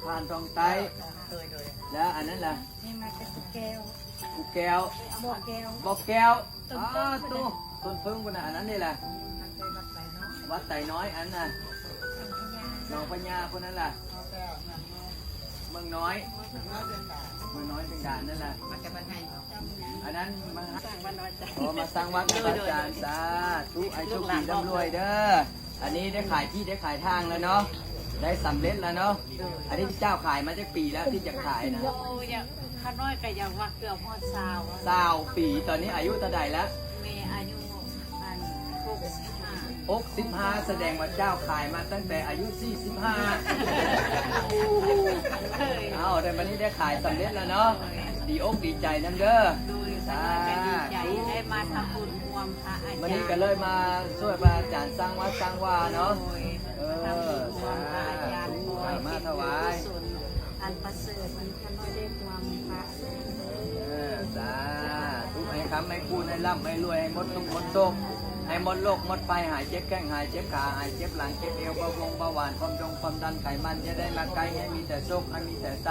ຜ່ານທອງໃຕ້ ໂດຍ ໂດຍ ແລ້ວອັນນັ້ນລະ? ນີ້ມາແຕ່ພູແກ້ວ ພູແກ້ວ ບໍ່ແກ້ວ ບໍ່ແກ້ວ ຕົ້ນເຜິ້ງ ອ້າ ຕູ້ ຕົ້ນເຜິ້ງພຸ້ນນະ ອັນນັ້ນນີ້ລະ? ວັດໄຕນ້ອຍ ອັນນະ ໜອງພະຍາພຸ້ນນັ້ນລະ? ເມືອງນ້ອຍ ເມືອງນ້ອຍເປັນການນັ້ນລະ? ມາແຕ່ບ້ານໃຫຍ່ ອັນນັ້ນມາ ສ້າງວັດ ໂອ້ ມາສ້າງວັດໃຫ້ພະອາຈານ ສາທຸ ໃຫ້ໂຊກດີຮ່ຳລວຍເດີ. ອັນນີ້ໄດ້ຂາຍທີ່ໄດ້ຂາຍທາງແລ້ວເນາະ ໄດ້ສຳເລັດແລ້ວເນາະ. ອັນນີ້ເຈົ້າຂາຍມາຈັກປີແລ້ວທີ່ຈະຂາຍນະ? ໂອ້ ຢາກ ຂ້ານ້ອຍກໍຢາກວ່າເກືອບຮອດຊາວ ຊາວປີ. ຕອນນີ້ອາຍຸເທົ່າໃດແລ້ວ? ແມ່ອາຍຸ ອັນ ຫົກສິບຫ້າ ຫົກສິບຫ້າ ສະແດງວ່າເຈົ້າຂາຍມາຕັ້ງແຕ່ອາຍຸສີ່ສິບຫ້າ. ເອີຍ ເອົາ ແຕ່ບັດນີ້ໄດ້ຂາຍສຳເລັດແລ້ວເນາະ ດີອົກດີໃຈນຳເດີ. ໂດຍ ສາທຸ ຂ້ານ້ອຍກໍດີໃຈໄດ້ມາທຳບຸນຮ່ວມພະອາຈານ ມື້ນີ້ກໍເລີຍມາຊ່ວຍພະອາຈານສ້າງວັດສ້າງວາເນາະ. ໂດຍ ເອີ ມາທຳບຸນຮ່ວມພະອາຈານ ສາທຸ ຂໍໃຫ້ເປັນບຸນກຸສົນອັນປະເສີດ ທີ່ຂ້ານ້ອຍໄດ້ຮ່ວມພະ ເອີ ສາທຸ ໃຫ້ຄ້ຳໃຫ້ຄູນ ໃຫ້ລ່ຳໃຫ້ລວຍ ໃຫ້ໝົດທຸກໝົດໂສກ ໃຫ້ໝົດໂລກໝົດໄພ ຫາຍເຈັບແຂ້ງຫາຍເຈັບຂາ ຫາຍເຈັບຫຼັງເຈັບເອວ ເບົາວົງເບົາຫວານ ຄວາມດົງຄວາມດັນ ໄຂມັນ ຢ່າໄດ້ມາໃກ້ ໃຫ້ມີແຕ່ໂຊກ ໃຫ້ມີແຕ່ໄຊ.